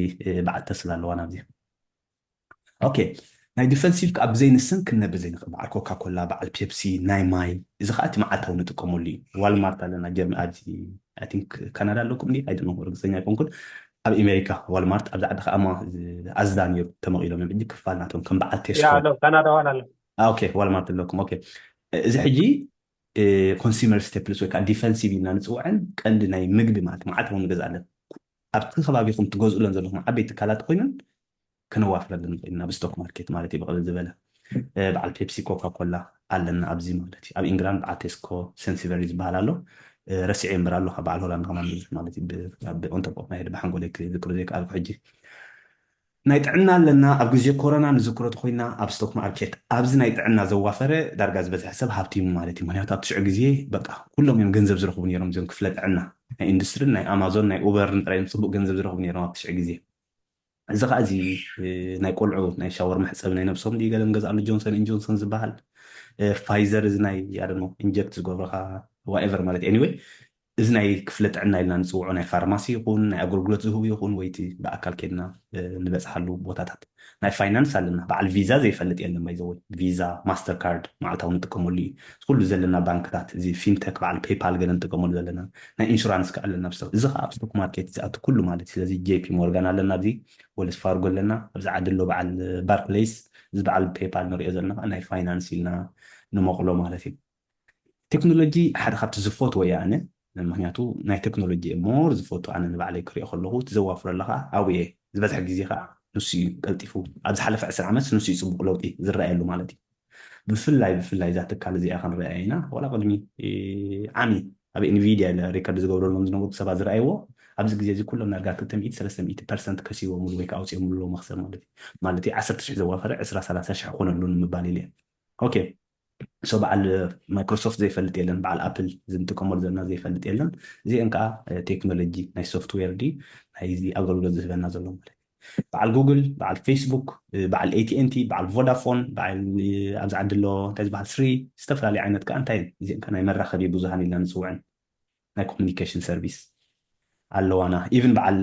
በዓል ተስላ ኣለዋ ናብዚ። ኦኬ፣ ናይ ዲፈንሲቭ ከዓ ብዘይ ንሰን ክንነብር ዘይንኽእል፣ በዓል ኮካ ኮላ፣ በዓል ፔፕሲ፣ ናይ ማይ፣ እዚ ከዓ እቲ መዓልታዊ ንጥቀመሉ እዩ። ዋልማርት ኣለና ጀርመ ኣብዚ፣ ኣይ ቲንክ ካናዳ ኣለኩም እንዲ ኣይድነ ርግፀኛ ኣይኮንኩን። ኣብ ኣሜሪካ ዋልማርት፣ ኣብዚ ዓዲ ከዓ ኣዝዳ ነይሩ፣ ተመቒሎም እዮም ሕጂ ክፋል ናቶም ከም በዓል ቴስኮ። ካናዳ ዋላ ኣሎ። ኦኬ፣ ዋልማርት ኣለኩም። ኦኬ፣ እዚ ሕጂ ኮንሱመር ስቴፕልስ ወይ ከዓ ዲፈንሲቭ ኢልና ንፅውዐን ቀንዲ ናይ ምግቢ ማለት መዓልታዊ ንገዝኣለን። ኣብቲ ከባቢኹም ትገዝኡለን ዘለኹም ዓበይቲ ትካላት ኮይነን ከነዋፍረለን ንኽእል ኢና ብስቶክ ማርኬት ማለት እዩ። ብቕልል ዝበለ በዓል ፔፕሲ፣ ኮካ ኮላ ኣለና ኣብዚ ማለት እዩ። ኣብ ኢንግራንድ በዓል ቴስኮ፣ ሴንሲቨሪ ዝበሃል ኣሎ፣ ረሲዐ እምበር ኣሎ። ካብ በዓል ሆላንድ ከማን ብዙሕ ማለት እዩ። ኦንቶፖ ናይ ብሓንጎለይ ክዝክሮ ዘይከኣልኩ ሕጂ። ናይ ጥዕና ኣለና። ኣብ ግዜ ኮሮና ንዝክሮ ተኮይና ኣብ ስቶክ ማርኬት ኣብዚ ናይ ጥዕና ዘዋፈረ ዳርጋ ዝበዝሐ ሰብ ሃብቲሙ ማለት እዩ። ምክንያቱ ኣብቲ ሽዑ ግዜ በቃ ኩሎም እዮም ገንዘብ ዝረኽቡ ነይሮም፣ እዚኦም ክፍለ ጥዕና ናይ ኢንዱስትሪን ናይ ኣማዞን ናይ ኡበርን ጥራይ እዮም ፅቡቅ ገንዘብ ዝረኽቡ ነይሮም ኣብቲ ሽዑ ግዜ። እዚ ከዓ እዚ ናይ ቆልዑ ናይ ሻወር መሕፀቢ ናይ ነብሶም ድዩ ገለ ንገዝኣሉ ጆንሰን ን ጆንሰን ዝበሃል፣ ፋይዘር እዚ ናይ ያደኖ ኢንጀክት ዝገብረካ ዋኤቨር ማለት ኤኒወይ፣ እዚ ናይ ክፍለ ጥዕና ኢልና ንፅውዖ ናይ ፋርማሲ ይኹን ናይ ኣገልግሎት ዝህቡ ይኹን ወይቲ ብኣካል ከድና ንበፅሓሉ ቦታታት። ናይ ፋይናንስ ኣለና። በዓል ቪዛ ዘይፈልጥ የለን። ባይዘወይ ቪዛ፣ ማስተር ካርድ መዓልታዊ ንጥቀመሉ እዩ። ኩሉ ዘለና ባንክታት፣ እዚ ፊንተክ በዓል ፔይፓል ገለ ንጥቀመሉ ዘለና፣ ናይ ኢንሹራንስ ከዓ ኣለና። እዚ ከዓ ኣብ ስቶክ ማርኬት ዝኣቱ ኩሉ ማለት እዩ። ስለዚ ጄፒ ሞርጋን ኣለና፣ ኣብዚ ወልስ ፋርጎ ኣለና፣ ኣብዚ ዓዲ ኣሎ በዓል ባርክሌይስ፣ እዚ በዓል ፔይፓል ንሪኦ ዘለና ከዓ ናይ ፋይናንስ ኢልና ንመቕሎ ማለት እዩ። ቴክኖሎጂ ሓደ ካብቲ ዝፈትዎ እየ ኣነ። ምክንያቱ ናይ ቴክኖሎጂ እየ ሞር ዝፈቱ ኣነ ንባዕለይ ክሪኦ ከለኹ፣ እቲ ዘዋፍሮ ኣለካ ኣብኡ እየ ዝበዝሐ ግዜ ከዓ ንሱ እዩ ቀልጢፉ። ኣብ ዝሓለፈ ዕስራ ዓመት ንሱ እዩ ፅቡቅ ለውጢ ዝረኣየሉ ማለት እዩ። ብፍላይ ብፍላይ እዛ ትካል እዚኣ ክንረኣያ ኢና። ዋላ ቅድሚ ዓሚ ኣብ ኤንቪድያ ኢለ ሪከርድ ዝገብረሎም ዝነበሩ ሰባት ዝረኣይዎ፣ ኣብዚ ግዜ እዚ ኩሎም ዳርጋ ክልተ ሚእቲ ሰለስተ ሚእቲ ፐርሰንት ከሲቦምሉ ወይ ከዓ ኣውፂኦምሉ ኣለዉ መኽሰብ ማለት እዩ። ማለት እዩ ዓሰርተ ሽሕ ዘዋፈረ ዕስራ ሰላሳ ሽሕ ኮነሉ ንምባል ኢለ። ኦኬ። ሶ በዓል ማይክሮሶፍት ዘይፈልጥ የለን፣ በዓል ኣፕል ዝንጥቀመሉ ዘለና ዘይፈልጥ የለን። እዚአን ከዓ ቴክኖሎጂ ናይ ሶፍትዌር ዲ ናይዚ ኣገልግሎት ዝህበና ዘሎ ማለት እዩ። በዓል ጉግል፣ በዓል ፌስቡክ፣ በዓል ኤቲኤንቲ፣ በዓል ቮዳፎን፣ በዓል ኣብዚ ዓዲ ኣሎ እንታይ ዝበሃል ስሪ፣ ዝተፈላለዩ ዓይነት ከዓ እንታይ እዚአን ከዓ ናይ መራኸቢ ብዙሃን ኢልና ንፅውዐን ናይ ኮሚኒኬሽን ሰርቪስ ኣለዋና። ኢቭን በዓል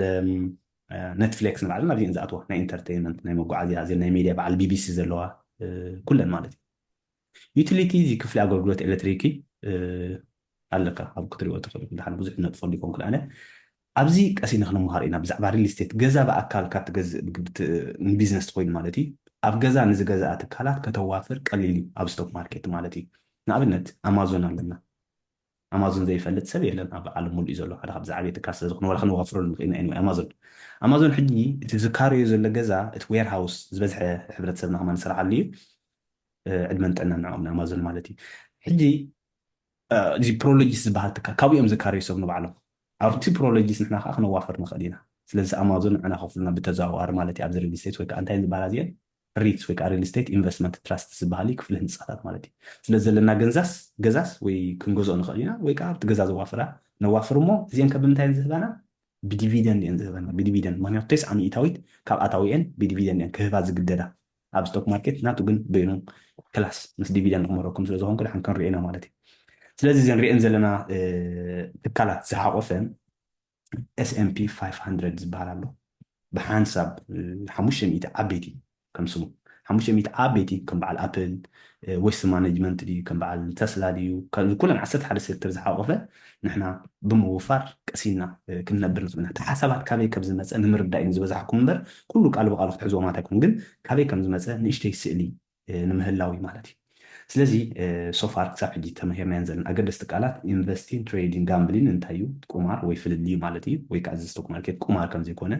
ኔትፍሊክስ ንባዕሉ ናብዚአን ዝኣትዋ ናይ ኢንተርቴይንመንት ናይ መጓዓዝያ እዚ ናይ ሜድያ በዓል ቢቢሲ ዘለዋ ኩለን ማለት እዩ። ዩቲሊቲ እዚ ክፍሊ ኣገልግሎት ኤሌክትሪክ ኣለካ ኣብ ክትሪኦ ትኽእል። ደሓን ብዙሕ ነጥፈሉ ይኮንኩን ኣነ ኣብዚ ቀሲና ክንመሃር ኢና ብዛዕባ ሪል ስቴት። ገዛ ብኣካል ካብ ትገዝእ ንቢዝነስ ትኮይኑ ማለት እዩ። ኣብ ገዛ ንዝገዝኣ ትካላት ከተዋፍር ቀሊል እዩ ኣብ ስቶክ ማርኬት ማለት እዩ። ንኣብነት ኣማዞን ኣለና። ኣማዞን ዘይፈልጥ ሰብ የለን ኣብ ዓለም ሙሉእ እዩ ዘሎ። ሓደ ካብ ዝዓበየ ትካል ስለዝኾነ ዋላ ክንዋፍረሉ ንኽእል ኢና። ኣማዞን ኣማዞን ሕጂ እቲ ዝካረዮ ዘሎ ገዛ እቲ ዌርሃውስ ዝበዝሐ ሕብረተሰብና ከማን ዝሰራሓሉ እዩ። ዕድመን ጥዕናን ንዕኦም ንኣማዞን ማለት እዩ። ሕጂ እዚ ፕሮሎጂስ ዝበሃል ትካል ካብኡ እዮም ዝካረዩ ሰብ ንባዕሎም። ኣብቲ ፕሮሎጂስ ንሕና ከዓ ክነዋፍር ንኽእል ኢና። ስለዚ ኣማዞን ንዕና ከፍሉና ብተዘዋዋሪ ማለት እዩ ኣብዚ ሪል ስቴት ወይ ከዓ እንታይ ዝበሃላ እዚአን ሪትስ ወይ ከዓ ሪል ስቴት ኢንቨስትመንት ትራስት ዝበሃል እዩ ክፍሊ ህንፃታት ማለት እዩ። ስለዚ ዘለና ገንዛስ ገዛስ ወይ ክንገዝኦ ንኽእል ኢና ወይ ከዓ ኣብቲ ገዛ ዘዋፍራ ነዋፍር እሞ እዚአን ከ ብምንታይ እየን ዝህባና? ብዲቪደንድ እየን ዝህበና። ብዲቪደንድ ምክንያቱ ተስዓ ሚእታዊት ካብ ኣታዊአን ብዲቪደንድ እየን ክህባ ዝግደዳ ኣብ ስቶክ ማርኬት ናቱ ግን በይኑ ክላስ ምስ ዲቪደንድ ክመረኩም ስለ ዝኾንኩ ድሓን ክንሪኦ ኢና ማለት እዩ። ስለዚ እዘን ሪአን ዘለና ትካላት ዝሓቆፈ S and P five hundred ዝበሃል ኣሎ። ብሓንሳብ ሓሙሽተ ሚእቲ ዓበይቲ ከም ስሙ ሓሙሽተ ሚእቲ ዓበይቲ ከም በዓል ኣፕል ዌስት ማኔጅመንት ድዩ ከም በዓል ተስላ ድዩ ኩለን ዓሰርተ ሓደ ሴክተር ዝሓቆፈ ንሕና ብምውፋር ቀሲና ክንነብር ንኽእልና። እቲ ሓሳባት ካበይ ከም ዝመፀ ንምርዳእ እዩ ዝበዛሕኩም እምበር ኩሉ ቃል ብቃሉ ክትሕዝዎ ማለት ኣይኮን፣ ግን ካበይ ከም ዝመፀ ንእሽተይ ስእሊ ንምህላው እዩ ማለት እዩ። ስለዚ ሶፋር ክሳብ ሕጂ ተመሂርናየን ዘለና ኣገደስቲ ቃላት ኢንቨስቲንግ፣ ትሬዲንግ፣ ጋምብሊን እንታይ እዩ? ቁማር ወይ ፍልልዩ ማለት እዩ። ወይ ከዓ እዚ ስቶክ ማርኬት ቁማር ከም ዘይኮነ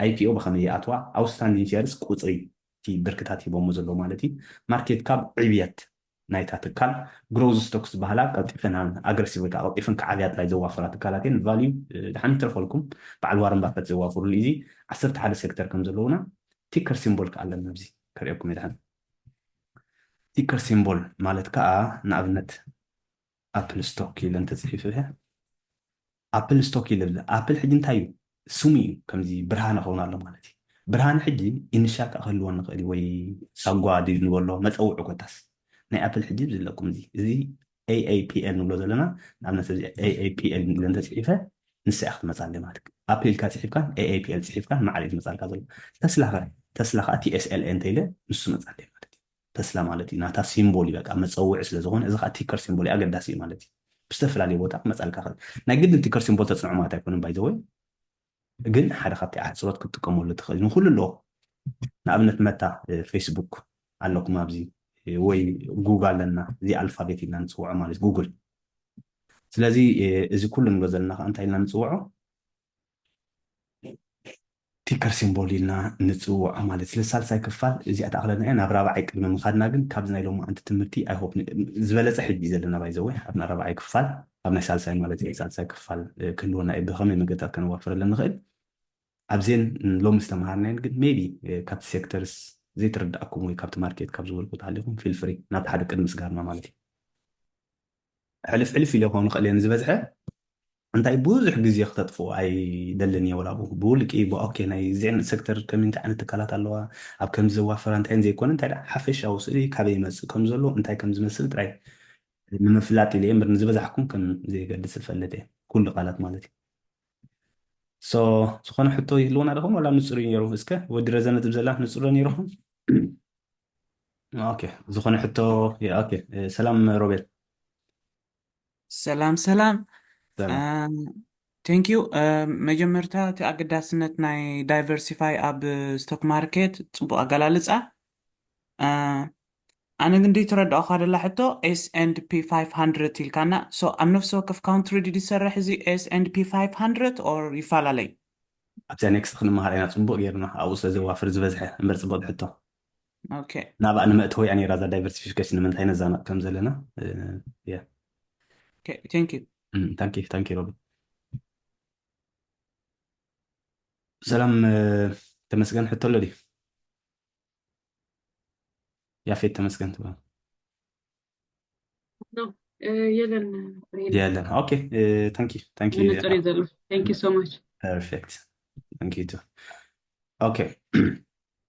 IPO ብኸመይ ይኣትዋ? ኣውትስታንዲንግ ሼርስ ቁፅሪ እቲ ብርክታት ሂቦሞ ዘለዉ ማለት እዩ። ማርኬት ካፕ ዕብየት ናይታ ትካል ግሮዝ ስቶክስ ዝበሃላ ቀልጢፈን ኣግረሲቭ ወይ ከዓ ቀልጢፈን ክዓብያ ጥራይ ዘዋፍራ ትካላት እየን። ቫልዩ ድሓን ይትረፈልኩም በዓል ዋረን ባፈት ዘዋፍሩሉ እዚ ዓሰርተ ሓደ ሴክተር ከም ዘለዉና ቲከር ሲምቦል ከዓ ኣለና ኣብዚ ከርእየኩም ይድሓን። ቲከር ሲምቦል ማለት ከዓ ንኣብነት ኣፕል ስቶክ ኢለ እንተፅሒፈ ኣፕል ስቶክ ኢለ ኣፕል ሕጂ እንታይ እዩ ስሙ እዩ ከምዚ ብርሃነ ከውን ኣሎ ማለት እዩ። ብርሃነ ሕጂ ኢኒሻል ከዓ ክህልዎ ንኽእል ወይ ሳጓ ድዩ ንበሎ መፀውዒ ኮታስ ናይ ኣፕል ሕጂ ዘለኩም እዚ እዚ AAPL ንብሎ ዘለና ንኣብነት እዚ AAPL ኢለ እንተፅሒፈ ንሳ እያ ክትመፃለይ ማለት እዩ። ኣፕል ኢልካ ፅሒፍካን AAPL ፅሒፍካን ማዕረ እዩ ዝመፃልካ ዘሎ። ተስላ ከ ተስላ ከዓ TSLA እንተኢለ ንሱ መፃለይ ማለት እዩ። ተስላ ማለት እዩ ናታ ሲምቦል እዩ በቃ መፀውዒ ስለዝኾነ እዚ ከዓ ቲከር ሲምቦል እዩ ኣገዳሲ እዩ ማለት እዩ። ብዝተፈላለየ ቦታ ክመፃልካ ክእል ናይ ግድን ቲከር ሲምቦል ተፅንዖ ማለት ኣይኮነን ባይዘወይ ግን ሓደ ካብቲ ኣሕፅሮት ክትጥቀመሉ ትኽእል ንኩሉ ኣለዎ። ንኣብነት መታ ፌስቡክ ኣለኩም ኣብዚ ወይ ጉግ ኣለና እዚ ኣልፋቤት ኢልና ንፅውዖ ማለት ጉግል። ስለዚ እዚ ኩሉ ንብሎ ዘለና ከዓ እንታይ ኢልና ንፅውዖ ቲከር ሲምቦል ኢልና ንፅውዖ ማለት ስለ ሳልሳይ ክፋል እዚኣ ተኣኽለና እያ። ናብ ራብዓይ ቅድሚ ምኻድና ግን ካብዚ ናይ ሎማዓንቲ ትምህርቲ ኣይሆፕ ዝበለፀ ሕጂ እዩ ዘለና ባይዘወይ ኣብ ናይ ራብዓይ ክፋል ኣብ ናይ ሳልሳይ ማለት እዩ ሳልሳይ ክፋል ክህልወና እዩ ብኸመይ መገድታት ከነዋፍረለን ንኽእል ኣብዜን ሎሚ ዝተምሃርናየን ግን ሜቢ ካብቲ ሴክተርስ ዘይትርዳእኩም ወይ ካብቲ ማርኬት ካብ ዝበልኩ ተሃሊኹም ፊል ፍሪ ናብቲ ሓደ ቅድሚ ስጋርና ማለት እዩ። ሕልፍ ሕልፍ ኢለ ክኸውን ይኽእል እየ ንዝበዝሐ እንታይ ብዙሕ ግዜ ክተጥፍኡ ኣይደልን እየ ወላ ብኡ ብውልቂ ብኦኬ ናይ እዚዕን ሴክተር ከም እንታይ ዓይነት ትካላት ኣለዋ ኣብ ከምዚ ዘዋፈራ እንታይን ዘይኮነ እንታይ ደኣ ሓፈሻዊ ስእሊ ካበይ ይመጽእ ከም ዘሎ እንታይ ከም ዝመስል ጥራይ ንምፍላጥ ኢለ እየ እምበር ንዝበዛሕኩም ከም ዘይገድስ እፈልጥ እየ ኩሉ ቃላት ማለት እዩ ሶ ዝኾነ ሕቶ ይህልወና ደኹም ወላ ንጹር እዩ ነይሩ እስከ ወዲ ረዘነ ትብዘላ ንጹር ዶ ነይርኹም ኦኬ ዝኾነ ሕቶ ኦኬ ሰላም ሮቤል ሰላም ሰላም ሰላም thank you መጀመርታ እቲ ኣገዳስነት ናይ diversify ኣብ stock market ጽቡቕ ኣገላልጻ ኣነ ግን ደይተረዳእኳ ደላ ሕቶ S and P five hundred ኢልካና so ኣብ ነፍሲ ወከፍ country ድዩ ዝሰርሕ እዚ S and P five hundred or ይፈላለይ ኣብዚኣ next ክንመሃር ኢና ጽቡቕ ጌርና ኣብኡ ስለ ዘዋፍር ዝበዝሐ እምበር ጽቡቕ ሕቶ ናብኣ ንመእተዊ እያ ነይራ እዛ diversification ንምንታይ ነዛንቕ ከም ዘለና እያ Okay, thank you. Thank you, thank you, Robbie. ሰላም ተመስገን፣ ሕቶ ኣሎ ድዩ? ያፌት ተመስገን ትበሃል? የለን። የለን። Okay, thank you, thank you. መነፅር እዩ ዘሎ። Thank you so much. Perfect. Thank you too. Okay.